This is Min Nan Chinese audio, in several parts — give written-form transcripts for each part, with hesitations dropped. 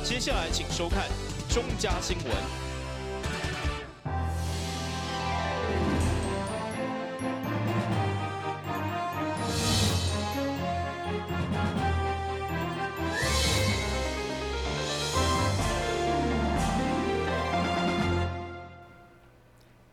接下來請收看中嘉新聞。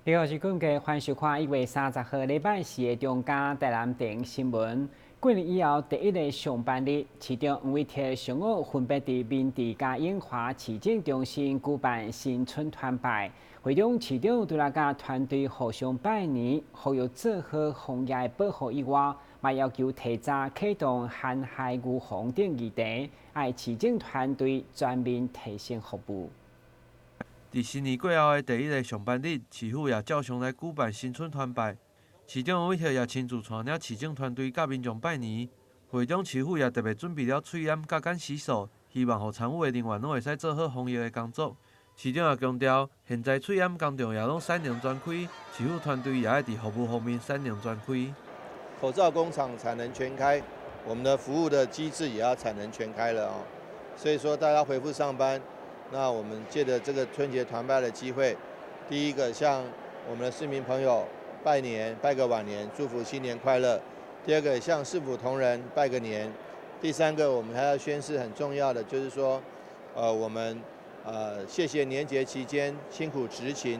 你好，我是冠傑，歡迎收看1月30號禮拜四的中嘉台南電新聞。過年以後第一个上班日，市長黃偉哲上午分別佇明治佮永華市政中心舉辦新春團拜，會中市長除了佮團隊互相拜年，呼籲做好防疫的保護以外，嘛要求提早啟動寒害預防等議題，愛市政團隊全面提升服務。佇新年過後的第一个上班日，市府也照常來舉辦新春團拜。市長黃偉哲也親自帶領市政團隊佮民眾拜年。會中市府也特別準備了喙罨佮繭洗手，希望予參與的人員攏會使做好防疫的工作。市長也強調，現在喙罨工廠也攏產能全開，市府團隊也愛佇服務方面產能全開。口罩工廠產能全開，我們的服務的機制也要產能全開了哦。所以說，大家恢復上班。那我們借著這個春節團拜的機會，第一個向我們的市民朋友拜年，拜個晚年，祝福新年快樂；第二個向市府同仁拜個年；第三個我們還要宣示很重要的，就是說，我們謝謝年節期間辛苦執勤，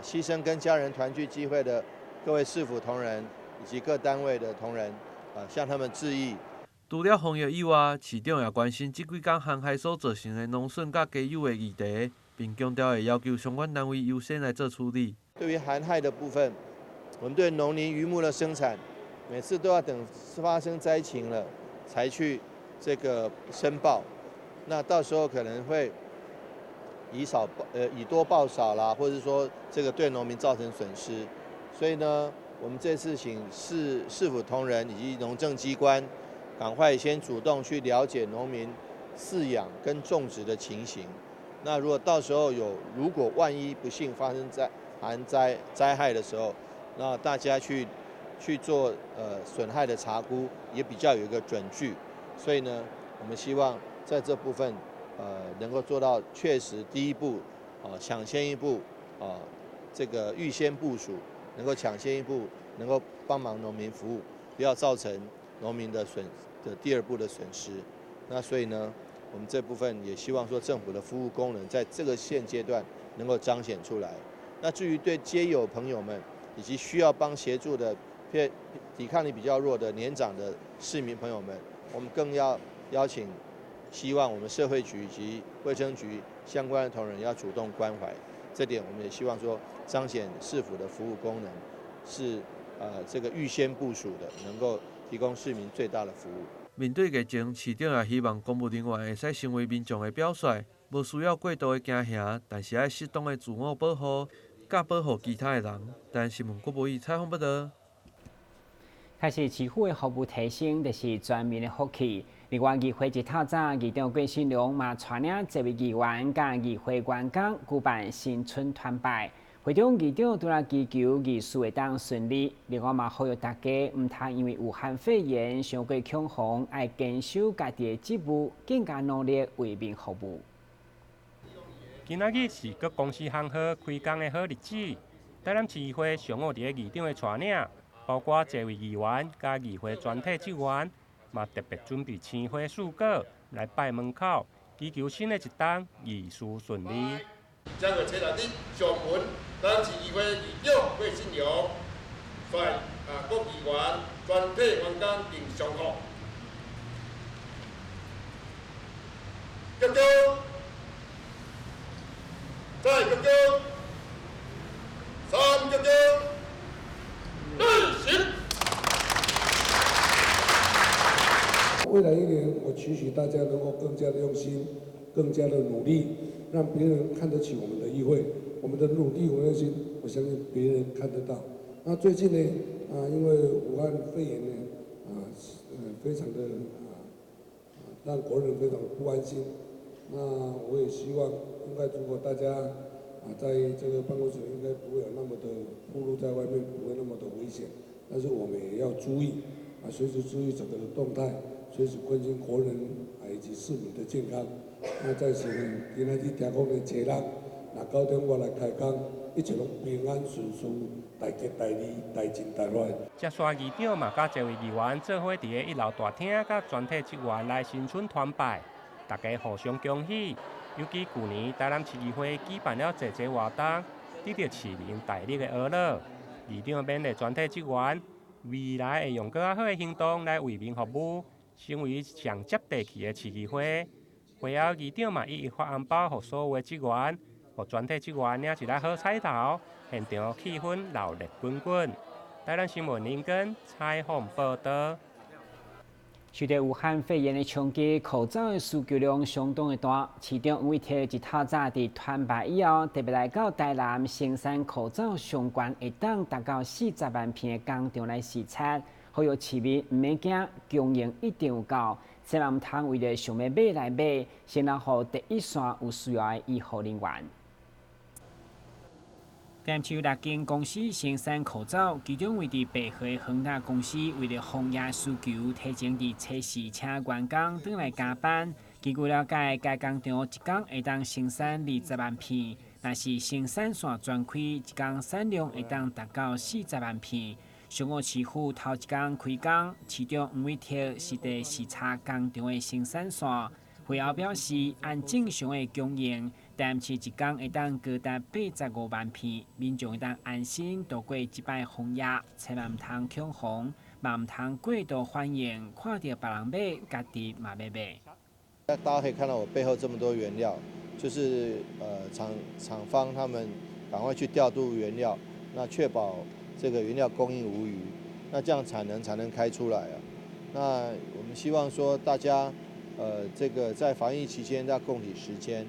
犧牲跟家人團聚機會的各位市府同仁以及各單位的同仁，向他們致意。除了防疫以外，市長也關心這幾工旱害所造成的農損佮雞友的議題，並強調會要求相關單位優先來做處理。對於寒害的部分，我們對農林漁牧的生產，每次都要等發生災情了才去這個申報，那到時候可能會以多報少啦，或者說這個對農民造成損失。所以呢，我們這次請市府同仁以及農政機關，趕快先主動去了解農民飼養跟種植的情形。那如果到時候有，如果萬一不幸發生在寒災災害的時候，那大家去做損害的查估，也比較有一個準據。所以呢，我們希望在這部分能夠做到確實第一步啊，搶先一步啊，這個預先部署，能夠搶先一步，能夠幫忙農民服務，不要造成農民的損的第二步的損失。那所以呢，我們這部分也希望說政府的服務功能在這個現階段能夠彰顯出來。那至於對街友朋友們以及需要幫協助的抵抗力比較弱的年長的市民朋友們，我們更要邀請，希望我們社會局以及衛生局相關的同仁要主動關懷，這點我們也希望說彰顯市府的服務功能是這個預先部署的，能夠提供市民最大的服務。面對疫情，市長也希望公務人員會使成為民眾的表率，無需要過度的驚嚇，但是愛適當的自我保護，佮保護其他的人。但新聞郭博義採訪報導。開始市府的服務提升，就是全民的福氣。另外，議會一透早，議長郭新良嘛帶領這位議員佮議會員工舉辦新春團拜。會中議長除了祈求議事會當順利，另外嘛呼籲大家毋通因為武漢肺炎傷過恐慌，愛堅守家己的職務，更加努力為民服務。今仔日是各公司行號開工的好日子，台南市議會上午佇咧議長的帶領，包括這位議員佮議會全體職員，嘛特別準備鮮花水果來拜門口，祈求新的一冬議事順利。正月初六日上門，台南市議會議長郭信良率各議員全體員工敬上課。鞠躬，再鞠躬，三鞠躬，立行。未來一年，我期許大家能夠更加的用心，更加的努力，讓別人看得起我們的議會，我們的努力和用心，我相信別人看得到。那最近呢，因為武漢肺炎呢，非常的讓國人非常不安心。那我也希望，應該如果大家在這個辦公室應該不會有那麼的暴露在外面，不會那麼的危險。但是我們也要注意，隨時注意整個的動態，隨時關心國人以及市民的健康。那在此呢，今仔日聽講咧，初六，若9點我來開工，一切攏平安順遂，大吉大利，大進大來。接續議長嘛，佮濟位議員做伙佇咧一樓大廳，佮全體職員來新春團拜，大家互相恭喜。尤其舊年台南市議會舉辦了濟濟活動，得著市民大力的呵咾。議長勉勵全體職員，未來會用閣較好的行動來為民服務，成為上接地氣的市議會。會後，議長嘛一一發紅包予所有的職員，予全體職員領一个好彩頭，現場氣氛熱鬧滾滾。台南新聞林根採訪報導。受著武漢肺炎的衝擊，口罩的需求量相當的大。市長黃偉哲一透早佇團拜以後，特別來到台南生產口罩相關會當達到40萬片的工廠來視察，呼籲市民毋免驚，供應一定有夠。千萬毋通為著想欲買來買，先留予第一線有需要的醫護人員。台南市有六間公司生產口罩，其中位佇白河的恆大公司為著防疫需求，提前佇初四請員工轉來加班。根據了解，該工廠一工會當生產20萬片，若是生產線全開，一工產量會當達到40萬片。上午市府頭一工開工，市長黃偉哲實地視察工廠的生產線，會後表示，按正常的供應，台南市一工會當高達85萬片，民眾會當安心度過這擺防疫，千萬毋通恐慌，嘛毋通過度反應，看著別人買，家己嘛欲買。大家可以看到我背後這麼多原料，就是廠方他們趕快去調度原料，那確保這個原料供應無虞，那這樣產能才能開出來啊。那我們希望說大家，這個在防疫期間要共體時艱，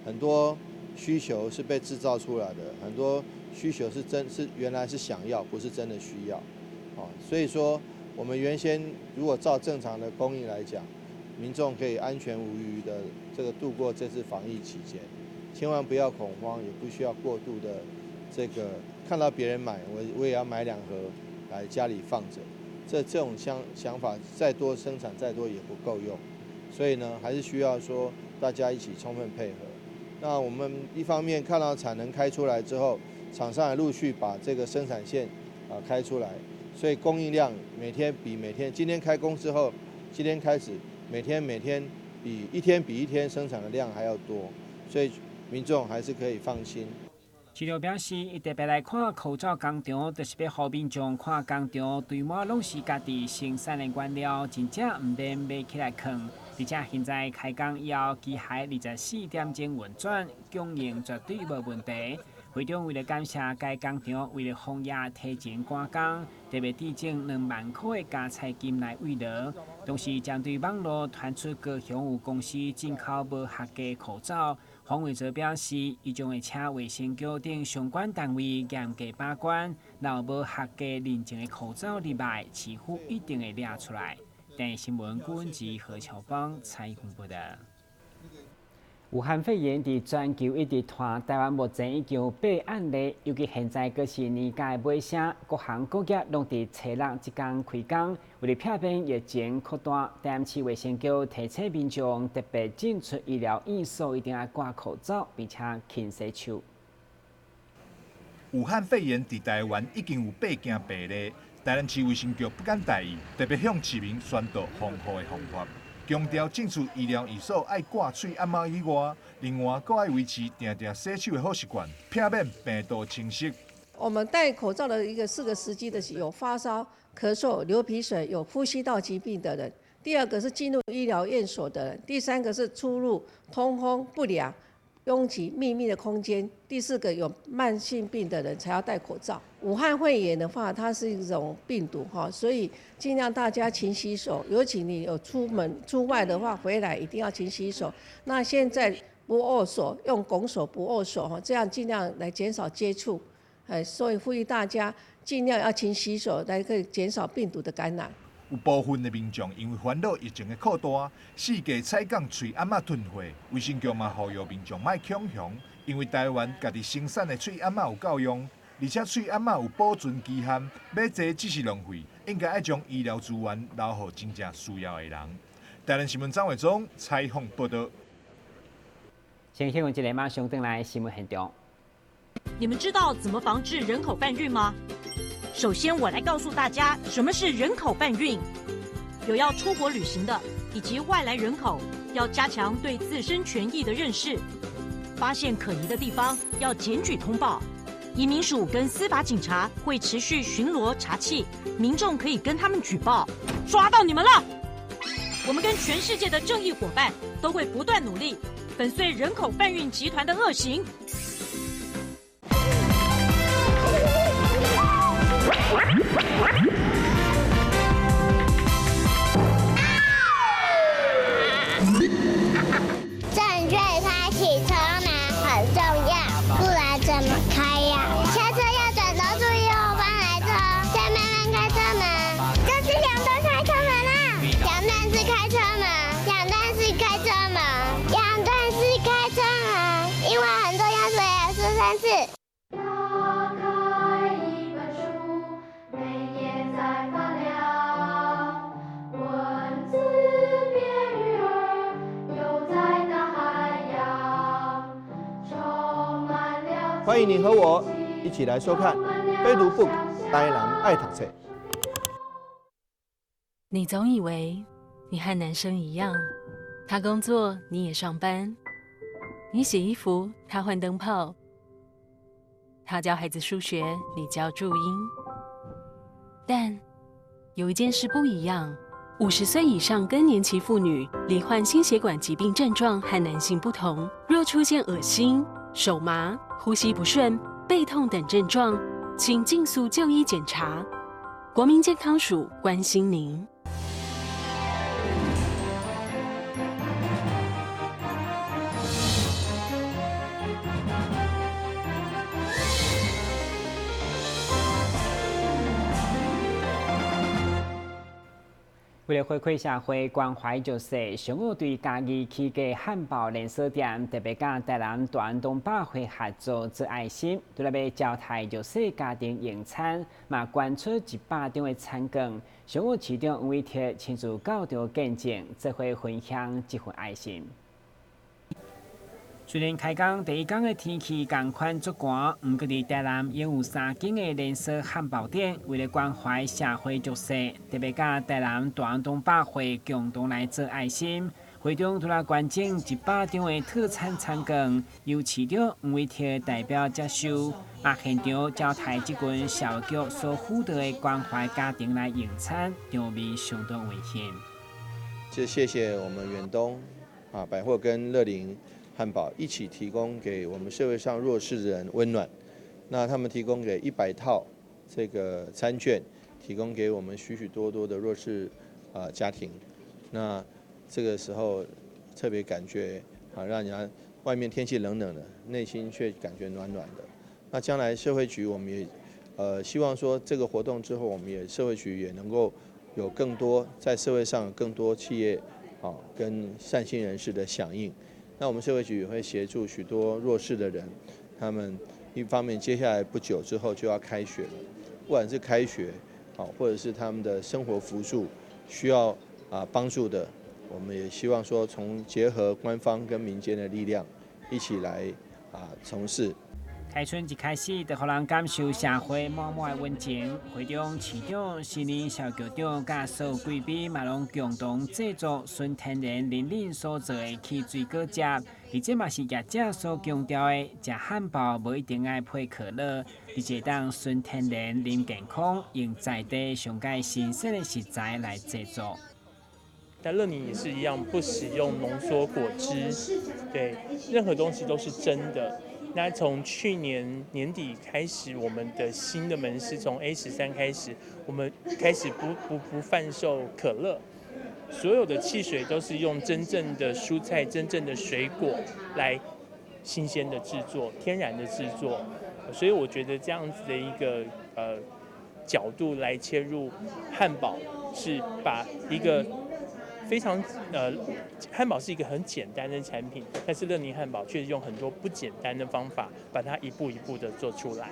很多需求是被製造出來的，很多需求是真是原來是想要，不是真的需要，啊，所以說我們原先如果照正常的供應來講，民眾可以安全無虞的這個度過這次防疫期間，千萬不要恐慌，也不需要過度的這個看到別人買，我也要買2盒來家裡放著，這種想法再多生產再多也不夠用，所以呢，還是需要說大家一起充分配合。那我們一方面看到產能開出來之後，廠商也陸續把這個生產線啊開出來，所以供應量每天比每天，今天開工之後，今天開始每天每天比一天比一天生產的量還要多，所以民眾還是可以放心。市長表示，伊特別來看口罩工廠，就是欲予民眾看工廠堆滿攏是家己生產的原料，真正毋免買起來囥。而且現在開工以後，機械24點鐘運轉，供應絕對無問題。會長為著感謝該工廠為著防疫提前趕工，特別致贈2萬塊的加菜金來慰勞。同時，針對網路傳出高雄有公司進口無合格口罩，黃偉哲表示，伊將會請衛生局等相關單位嚴格把關，若有無合格認證的口罩入來，市府一定會掠出來。電視新聞郭文吉何巧芳採訪報導。武漢肺炎佇全球一直傳，台灣目前已經有8案例，尤其現在閣是年假的尾聲，各行各業攏佇初六這工開工，為著避免疫情擴大，台南市衛生局提醒民眾，特別進出醫療院所一定愛掛口罩，並且勤洗手。武漢肺炎佇台灣已經有8件病例，台南市衛生局不敢大意，特別向市民宣導防護的方法。強調進出醫療院所愛掛喙罨仔以外，另外閣愛維持定定洗手的好習慣，避免病毒侵襲。我們戴口罩的一個四個時機的是有發燒、咳嗽、流鼻水、有呼吸道疾病的人；第二個是進入醫療院所的人；第三個是出入通風不良、擁擠密閉的空間；第四個有慢性病的人才要戴口罩。武漢肺炎的話，它是一種病毒哈，所以盡量大家勤洗手，尤其你有出門出外的話，回來一定要勤洗手。那現在不握手，用拱手不握手哈，這樣盡量來減少接觸。所以呼籲大家盡量要勤洗手，來可以減少病毒的感染。有部分的民眾因為煩惱疫情的擴大，四界採購喙罨仔囤貨，衛生局嘛呼籲民眾莫恐慌，因為台灣家己生產的喙罨仔有夠用，而且喙罨仔有保存期限，買濟只是浪費，應該愛將醫療資源留予真正需要的人。台南新闻张伟忠采访报道。先新闻一个马上转来新闻现场。你们知道怎么防治人口贩运吗？首先，我来告诉大家什么是人口贩运。有要出国旅行的以及外来人口，要加强对自身权益的认识。发现可疑的地方要检举通报。移民署跟司法警察会持续巡逻查缉，民众可以跟他们举报。抓到你们了！我们跟全世界的正义伙伴都会不断努力，粉碎人口贩运集团的恶行。正确开启车门很重要，不然怎么开呀？下车要转头注意后方来车，再慢慢开车门。这是两段开车门啦，两段式开车门，两段式开车门，两段式开车门，因为很重要，所以要说三次。欢迎你和我一起来收看《非读 book 台南爱读册》。你总以为你和男生一样，他工作你也上班，你洗衣服他换灯泡，他教孩子数学你教注音。但有一件事不一样：50岁以上更年期妇女罹患心血管疾病症状和男性不同，若出现恶心、手麻、呼吸不顺、背痛等症状，请尽速就医检查。国民健康署关心您。为了回馈社会关怀弱势，上午对嘉义起家汉堡连锁店特别佮台南大安东百货合作做爱心，除了欲招待弱势家庭用餐，嘛捐出100张的餐券。上午市长黄伟哲亲自到场见证，做伙分享这份爱心。虽然开工第一工的天气仝款足寒，毋过伫台南仍有三间的连锁汉堡店，为了关怀社会弱势，特别佮台南大安东百货共同来做爱心。会中除了捐赠100张的套餐餐券，由市长黄伟哲代表接收，嘛现场招待这群社会局所辅导的关怀家庭来用餐，场面相当温馨。就谢谢我们远东百货跟乐龄汉堡一起提供给我们社会上弱势的人温暖。那他们提供给100套这个餐券，提供给我们许许多多的弱势家庭。那这个时候特别感觉让人家外面天气冷冷的，内心却感觉暖暖的。那将来社会局我们也希望说这个活动之后，我们也社会局也能够有更多在社会上有更多企业跟善心人士的响应。那我们社会局也会协助许多弱势的人，他们一方面接下来不久之后就要开学了，不管是开学，或者是他们的生活辅助需要帮助的，我们也希望说从结合官方跟民间的力量，一起来从事。开春一开始，就予人感受社会满满的温情。会中市长、新任小局长佮所有贵宾嘛，拢共同制作纯天然认领所做的汽水果汁，而这嘛是业者所强调的，食汉堡无一定爱配可乐，而是当纯天然、啉健康，用在地上盖新鲜的食材来制作。但乐柠也是一样，不使用浓缩果汁，对，任何东西都是真的。那从去年年底开始，我们的新的门市从 A13开始，我们开始不贩售可乐，所有的汽水都是用真正的蔬菜、真正的水果来新鲜的制作、天然的制作，所以我觉得这样子的一个角度来切入汉堡，是把一个非常汉堡是一个很简单的产品，但是乐柠汉堡却用很多不简单的方法，把它一步一步的做出来。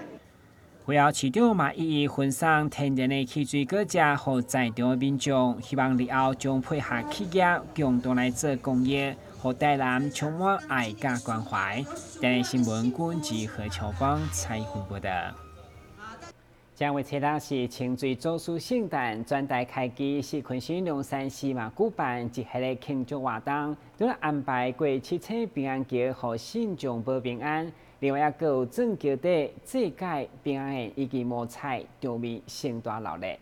會後市長嘛一一分送天然的汽水果汁予在場的民眾，希望日後將配合企業共同來做公益，予台南充滿愛佮關懷。台南新聞軍記何秋芳採訪報道。這位初六是清水祖師聖誕，全台開機，四區縣龍山寺嘛舉辦一系列慶祝活動，除了安排過七彩平安橋，予信眾保平安。另外，閣有鑽橋底祭改平安宴以及摸彩場面盛大鬧熱。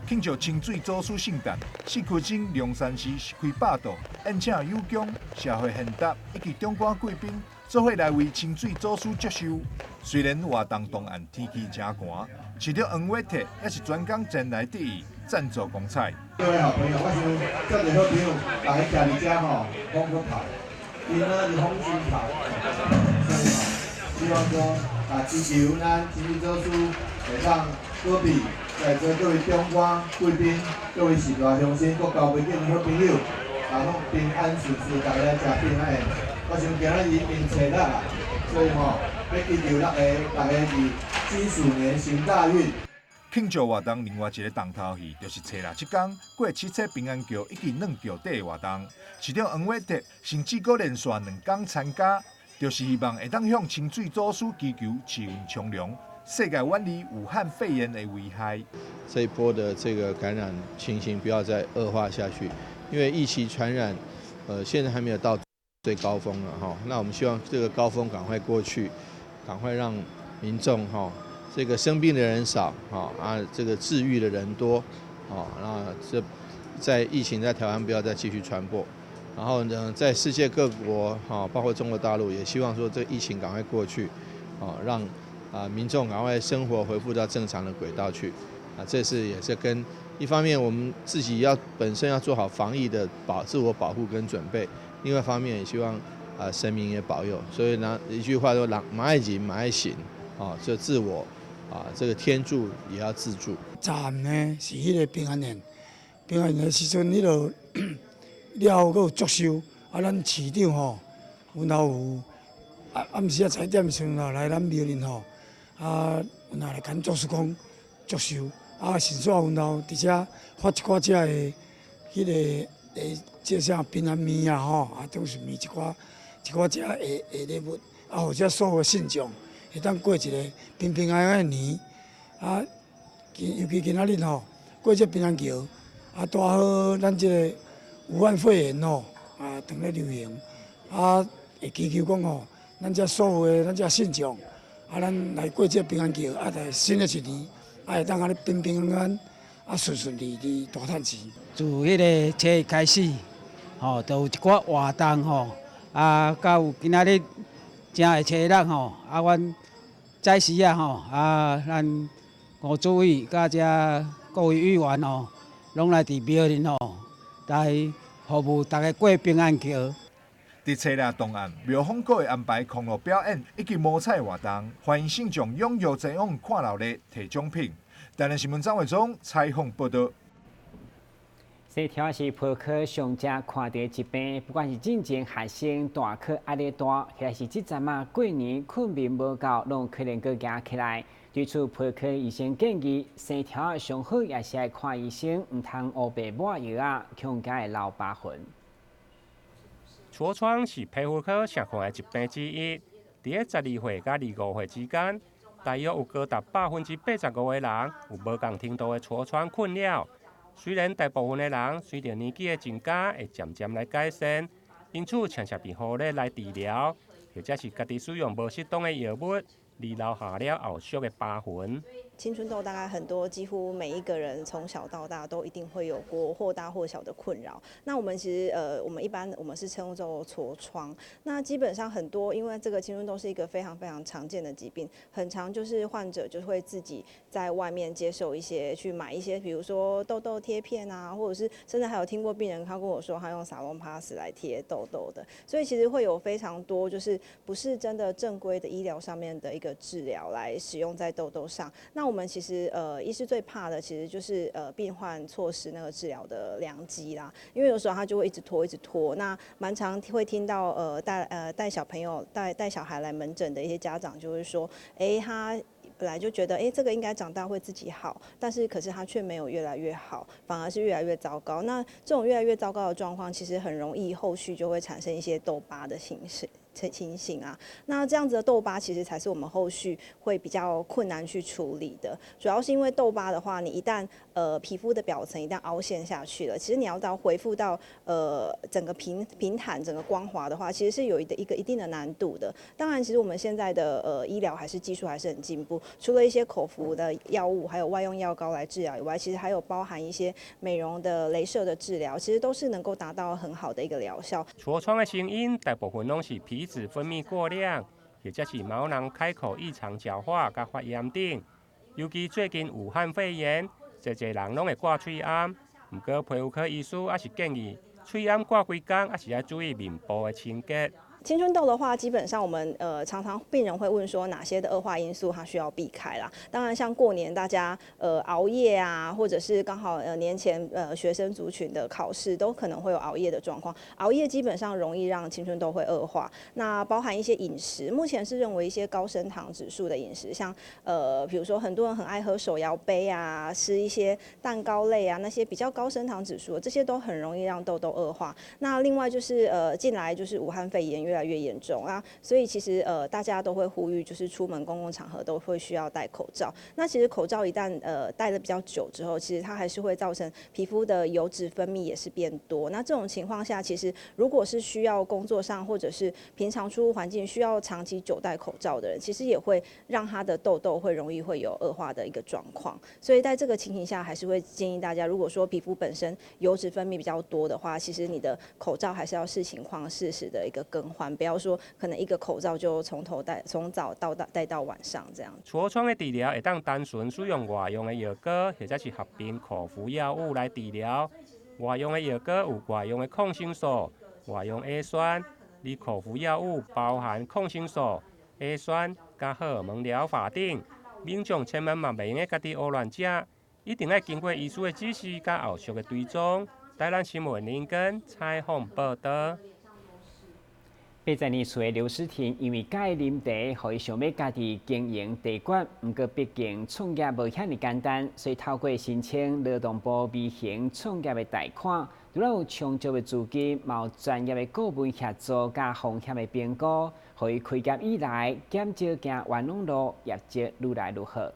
慶祝清水祖師聖誕，四區鎮龍山寺是開百桌，宴請有功、社會賢達以及長官貴賓，做伙來為清水祖師祝壽。雖然活動當晚天氣誠寒，市長黃偉哲也是專工前來致意贊助光彩。各位好朋友，我想這個好朋友大家徛佇遮吼，風骨頭，𪜶呢是風心頭，所以吼，希望講啊祈求咱清水祖師會當保庇在座各位長官、貴賓、各位士大鄉親、國交背景的好朋友，啊，攏平安順遂，大家來食平安宴。我想今仔日已經初六啦，所以吼，欲祈求大家佇金鼠年行大運。慶祝活動另外一个重頭戲，就是初六這工過七彩平安橋以及軟橋底的活動。市長黃偉哲甚至閣連續兩工參加，就是希望會當向清水祖師祈求時運昌隆，世界遠離武漢肺炎的危害。這一波的這個感染情形不要再惡化下去，因為疫情傳染，現在還沒有到最高峰了哈。那我們希望這個高峰趕快過去，趕快讓民眾哈，這個生病的人少，哈啊，這個治癒的人多，哦，那這在疫情在台灣不要再繼續傳播。然後呢，在世界各國哈，包括中國大陸，也希望說這個疫情趕快過去，哦，讓啊民眾趕快生活恢復到正常的軌道去。啊，這是也是跟一方面我們自己要本身要做好防疫的自我保護跟準備，另外一方面也希望啊神明也保佑。所以呢，一句話說，人嘛愛仁嘛愛神，啊，就自我啊，這個天助也要自助。昨暗呢是彼个平安宴，平安宴的時陣，彼落了後閣有祝壽，啊，咱市長吼，阮兜有暗暗時仔十一點的時陣來咱廟裡吼，啊，阮也來共祖師公祝壽，啊，順紲阮兜佇遮發一寡遮的彼个這啥平安麵啊吼，啊，總是麵一寡一寡遮的禮物，啊，予遮所有的信眾會當過一个平平安安的年，啊，尤其今仔日吼過這平安橋，啊，拄好咱這个武漢肺炎吼啊，當咧流行，啊，會祈求講吼，咱遮所有的咱遮信眾，啊，咱來過這平安橋，啊，在新的一年，啊，會當按呢平平安安，啊，順順利利大趁錢。自彼个初一開始，吼，就有一寡活動吼，啊，到有今仔日正會初六吼，啊，阮早時啊吼，啊，咱吳主委佮遮各位議員吼，攏來佇廟裡吼，來服務大家過平安橋。佇初六當晚，廟方閣會安排康樂表演以及摸彩活動，歡迎信眾踴躍前往看鬧熱、提獎品。台南新聞張偉忠採訪報道。這條是皮科上常看到的疾病，不管是進前學生大考壓力大，抑是這陣仔過年睏眠無夠，攏可能閣夯起來。對此，皮科醫生建議，生柱仔上好也是愛看醫生，毋通烏白抹藥仔，恐驚會留疤痕。痤瘡是皮膚科常看的疾病之一。佇咧12歲佮25歲之間，大約有高達85%的人有無仝程度的痤瘡困擾。雖然大部分的人隨著年紀的增加會漸漸來改善，因此常常被護理來治療，或者是家己使用無適當的藥物，而留下了後續的疤痕。青春痘大概很多，幾乎每一個人從小到大都一定會有過或大或小的困擾。那我們其實我們一般我們是稱作痤瘡。那基本上很多，因為這個青春痘是一個非常非常常見的疾病，很常就是患者就會自己在外面接受一些去買一些，比如說痘痘貼片啊，或者是甚至還有聽過病人他跟我說他用撒隆巴斯來貼痘痘的。所以其實會有非常多就是不是真的正規的醫療上面的一個治療來使用在痘痘上。那我們其實醫師最怕的其實就是病患錯失那個治療的良機啦，因為有時候他就會一直拖一直拖。那蠻常會聽到帶小朋友帶小孩來門診的一些家長就會說，他本來就覺得，這個應該長大會自己好，但是可是他卻沒有越來越好，反而是越來越糟糕。那這種越來越糟糕的狀況，其實很容易後續就會產生一些痘疤的形式情形啊。那這樣子的痘疤其實才是我們後續會比較困難去處理的。主要是因為痘疤的話，你一旦皮膚的表層一旦凹陷下去了，其實你要到恢復到整個平坦、整個光滑的話，其實是有一個一定的難度的。當然，其實我們現在的醫療還是技術還是很進步，除了一些口服的藥物，還有外用藥膏來治療以外，其實還有包含一些美容的雷射的治療，其實都是能夠達到很好的一個療效。痤瘡的成因大部分攏是皮脂分泌過量，或者是毛囊開口異常角化佮發炎等。尤其最近武漢肺炎，濟濟人攏會掛喙罨。毋過皮膚科醫師猶是建議，喙罨掛幾工，猶是愛注意面部的清潔。青春痘的話，基本上我們常常病人會問說哪些的惡化因素他需要避開啦。當然，像過年大家熬夜啊，或者是剛好年前學生族群的考試，都可能會有熬夜的狀況。熬夜基本上容易讓青春痘會惡化。那包含一些飲食，目前是認為一些高升糖指數的飲食，像比如說很多人很愛喝手搖杯啊，吃一些蛋糕類啊，那些比較高升糖指數，這些都很容易讓痘痘惡化。那另外就是近來就是武漢肺炎越來越嚴重啊，所以其實大家都會呼籲，就是出門公共場合都會需要戴口罩。那其實口罩一旦戴得比較久之後，其實它還是會造成皮膚的油脂分泌也是變多。那這種情況下，其實如果是需要工作上或者是平常出入環境需要長期久戴口罩的人，其實也會讓他的痘痘會容易會有惡化的一個狀況。所以在這個情形下，還是會建議大家，如果說皮膚本身油脂分泌比較多的話，其實你的口罩還是要視情況適時的一個更換。不要說可能一個口罩就從頭戴，從早到戴到晚上這樣。痤瘡的治療會當單純使用外用的藥膏，或者是合併口服藥物來治療。外用的藥膏有外用的抗生素、外用葉酸，而口服藥物包含抗生素、葉酸佮荷爾蒙療法等。民眾千萬嘛袂用得家己胡亂食，一定愛經過醫師的指示佮後續的追蹤。台南新聞林根採訪報導。80年歲的劉詩婷，因為佮意啉茶，予伊想欲家己經營茶館。毋過畢竟創業無遐爾簡單，所以透過申請勞動部微型創業的貸款，除了有充足的資金，嘛有專業的顧問協助佮風險的評估，予伊開業以來減少行冤枉路，業績愈來愈好。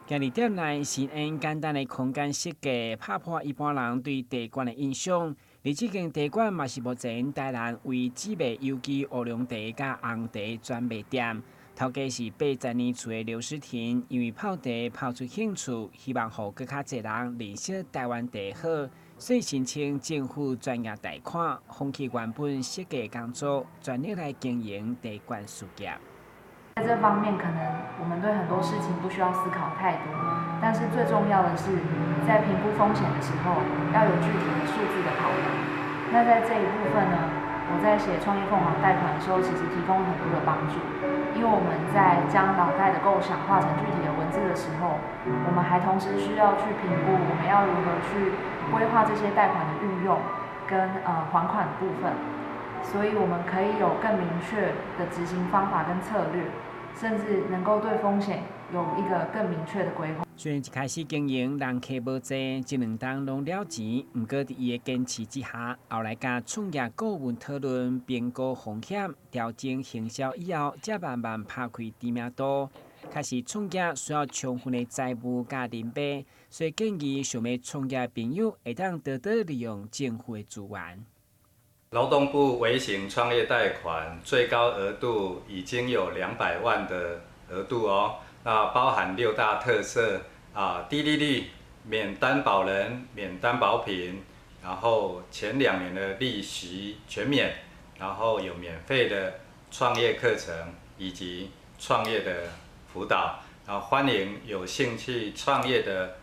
今日店內新穎簡單的空間設計，拍破一般人對茶館的印象。而這間茶館嘛是目前台南唯一賣有機烏龍茶佮紅茶專賣店。頭家是80年歲的劉詩婷，因為泡茶泡出興趣，希望予閣較濟人認識台灣茶好，所以申請政府專業貸款，放棄原本設計工作，全力來經營茶館事業。在這方面，可能我們對很多事情不需要思考太多，但是最重要的是，在評估風險的時候，要有具體的數字的考量。那在這一部分呢，我在寫創業鳳凰貸款的時候，其實提供了很多的幫助，因為我們在將腦袋的構想化成具體的文字的時候，我們還同時需要去評估我們要如何去規劃這些貸款的運用跟還款的部分，所以我們可以有更明確的執行方法跟策略。甚至能夠對風險有一個更明確的規劃。雖然一開始經營人客無濟，這兩冬攏了錢，毋過佇伊的堅持之下，後來佮創業顧問討論評估風險、調整行銷以後，才慢慢拍開知名度。確實創業需要充分的財務佮人脈，所以建議想欲創業的朋友會當多多利用政府的資源。勞動部微型創業貸款最高額度已經有200萬的額度哦，那包含六大特色啊，低利率、免擔保人、免擔保品，然後前2年的利息全免，然後有免費的創業課程以及創業的輔導，然後歡迎有興趣創業的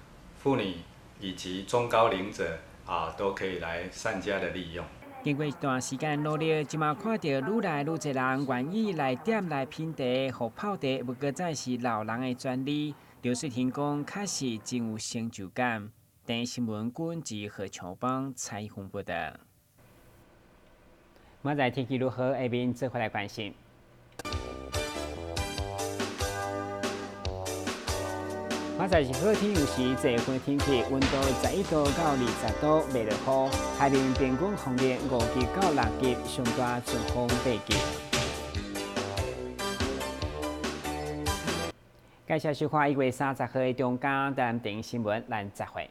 婦女以及中高齡者啊，都可以來善加的利用。經過一段時間努力，這馬看著愈來愈濟人願意來點來品茶予泡茶，毋閣再是老人的專利。劉瑞婷講，確實真有成就感。電視新聞君子何長邦採訪報道。明仔載天氣如何？下面做伙來關心。明仔載是好天，有時濟雲天氣，溫度11度到20度，袂落雨。海面平均風力5級到6級，上大陣風8級。感謝收看1月30號的中嘉台南電視新聞，咱再會。